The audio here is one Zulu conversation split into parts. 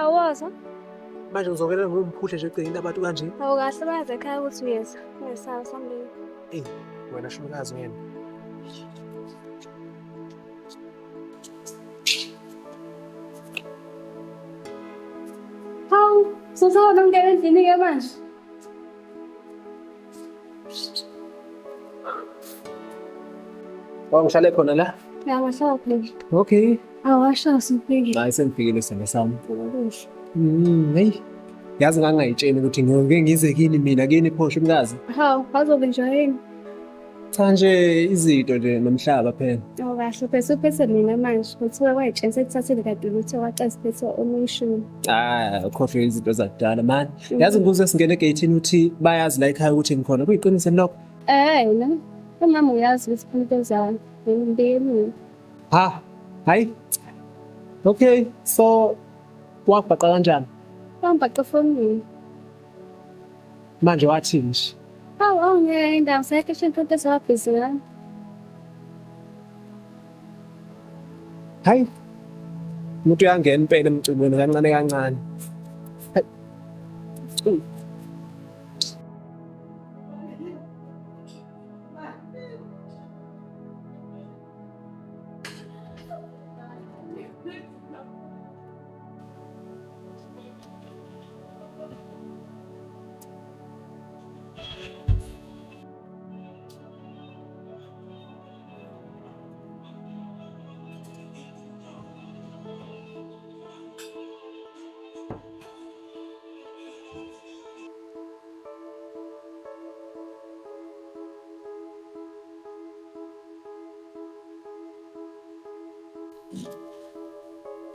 Awoza. Manje ngizongena ngomphuthe nje egcekeni labantu kanje. Awu kahle bayazi ekhaya ukuthi uyeza. Ungesabi sambeni. Eyi, wena shulukazi wena. Hawu, sosawona ungena endlini-ke manje. Oh, ngihlale khona la. Uyawahlala khona. Okay. Awasha usufikile. Hayi sengifikile sithando sami. Kuhle. Hey. Yazi ngangayitsheni ukuthi ngiyoke ngize kini mina kini pho shumkazi. Hawu, bazobe njani? Cha nje izinto nje nomhlaba phela. Awu kahle, uphethe uphethe mina manje. Kuthiwa wayitsheni sekuthathile kade ukuthi waxa siphethe omunye. Ah, ukhohlwe izinto zakudala man. Yazi ngikuze singene egeyithini uthi bayazi la ekhaya ukuthi ngikhona. Kuyiqiniso lokho? Eh, na. Umama uyazi ukuthi khona into ezayo. Ngibiyelile. Ha. Hayi. Okay, so wabhaqa kanjani? Wangibhaqa efonini. Manje wathini nje? Hawu, awungeke indaba sekho into ezabhizi ngayo. Hayi. Umuntu uyangena impela emculweni kancane kancane. Hayi.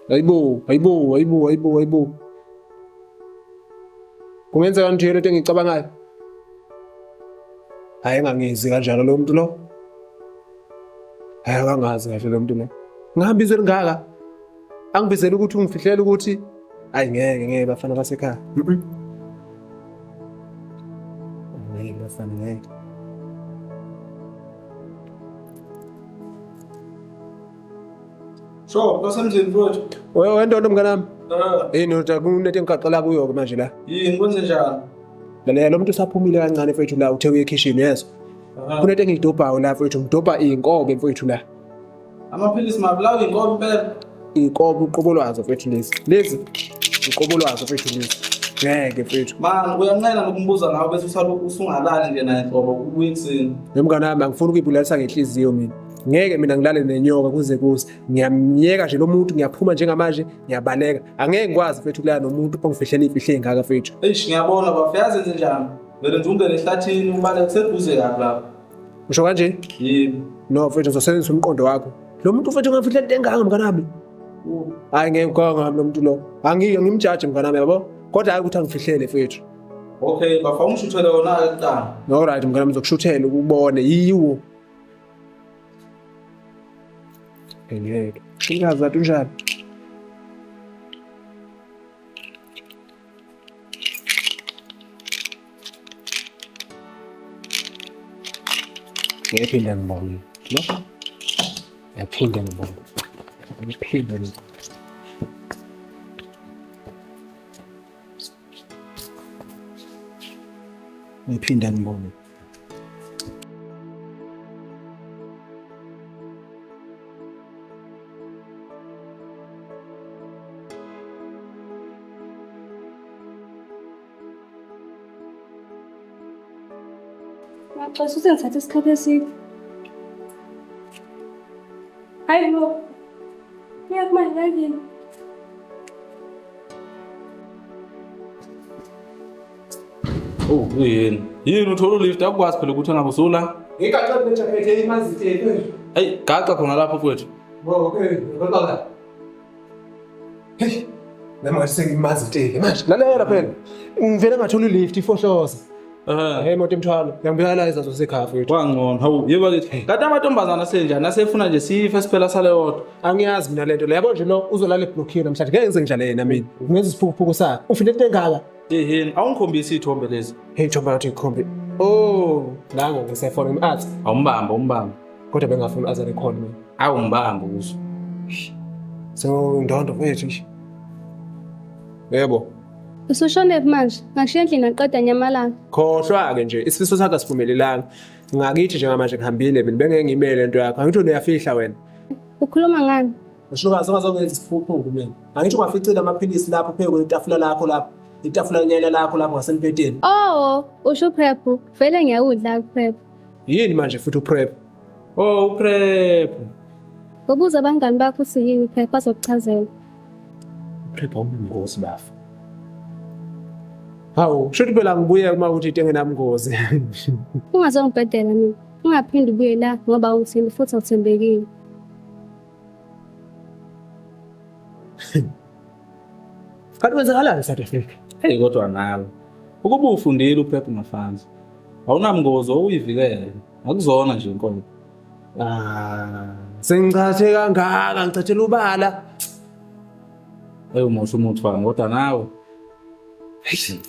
Hayibo, hayibo, hayibo, hayibo, hayibo. Kungenzeka nje lento engicabangayo. Hayi engangizi kanjalo lo muntu lo. Hayi akangazi kahle lo muntu lo. Ngihamba izwe elingaka. Angibizele ukuthi ungifihlela ukuthi hayi ngeke ngeke bafana basekhaya. Mhm. Ngeke bafana ngeke. Sho, basemzini mfowethu. Wewe wendoda mnganami. Eh, Yini uthi kunento engigaqela kuyo ke manje la. yini kwenze njani? Lalela lo muntu usaphumile kancane mfethu la uthe uye ekhishini yezwa. Aha. Kunento engiyidobhayo la mfethu ngidobha iy'nkobe mfethu la. Amaphilisi mabulawa inkobe impela. Iy'nkobe uqobo lwazo mfethu lezi. Lezi uqobo lwazo mfethu lezi. Ngeke mfethu. Man, uyanqena nokumbuza ngawe bese usale usungalali nje naye nhlobo ubuye ekuseni. Mngani wami angifuni ukuyibulalisa ngenhliziyo mina. Ngeke mina ngilale nenyoka kuze kuse. Ngiyamyeka nje lo muntu ngiyaphuma njengamanje ngiyabaleka. Angeke ngikwazi mfethu ukulala nomuntu ongifihlela iy'mfihlo ey'ngaka mfethu. Eish, ngiyabona bafo yazi enze njani? Vele nje ungene ehlathini ubaleke kuseduze kabi lapho. Usho kanje? Yebo. No mfethu ngizosebenzisa umqondo wakho. Lo muntu mfethu ungafihla into engaka mngani wami. Hayi ngeke ngami lo muntu lo. Angike ngimjaje mngani wami yabo. Kodwa hayi ukuthi angifihlele mfethu. Okay, bafo ungishuthele wona-ke kuqala. No right mngani wami ngizokushuthela ukubone yiwo. Ngeke. Ingazi athi unjani? Ngiyaphinde ngibone. No? Ngiyaphinde ngibone. Ngiphinde ngibone. Ngiphinde ngibone. Maxolisa usengithatha isikhathi eside. Hayi bo. Uyakumanje kanjeni? Oh, yini? Yini uthola ulift akukwazi phela ukuthi angabe usula? Ngigaxa le jacket eyimanzi te. Eyi, gaxa khona lapho mfowethu. Okay, ngixoxa. Hey, nami ngathi sengimazi teke manje. Lalela phela. Ngivele ngathola ilift ifohloza. Eh. Hey moto emthwalo, ngiyambikela la izazo sekhaya mfethu. Kwangcono. Hawu, yebo kithi. Kanti amantombazana asenjani? Asefuna nje sife siphela sale yodwa. Angiyazi mina lento le. Yabo nje lo uzolala eblokhiwe namhlanje. Ngeke ngize ngidlale yena mina. Ngenza isiphukuphuku sakhe. Ufile into engaka. Eheni, awungikhombisi iy'thombe lezi. Hey Thomba ngathi ngikhombe. Oh, nango ngisefona ngimazi. Awumbambe, awumbambe. Kodwa bengafuni azale khona mina. Awumbambe uzwe. So ndondo mfethu nje. Yebo. Usushonephi manje? Ngashiya endlini aqeda nyamalala. Khohlwa-ke nje isifiso sakho asiphumelelanga. Ngakithi njengamanje ngihambile mina bengeke ngiyimele lento yakho. Angithi wena uyafihla wena. Ukhuluma ngani? Ngishukazi ungazongenza isiphuphuku mina. Angithi ungaficile amaphilisi lapho phezu kwetafula lakho lapho. Itafula nyela lakho lapho ngasempeteni. Oh, usho prep. Vele ngiyawudla prep. Yini manje futhi uprep? Oh, uprep. Ubuza abangani bakho ukuthi yini prep bazokuchazela. Uprep awunobungozi bafa. Hawu, shuthi phela ngibuye uma uthi into engenabungozi. Ungazongibhedela mina. Ungaphinde ubuye la ngoba awungithembi futhi awuthembekile. Kanti kwenzakalani eSouth Africa? Hey kodwa nawe. Ukuba ufundile uprep mafanzi. Awunamngozi owuyivikele. Akuzona nje inkonzo. Ah, sengichathe kangaka, ngichathela ubala. Hey umosha umuthi wami kodwa nawe. Hey.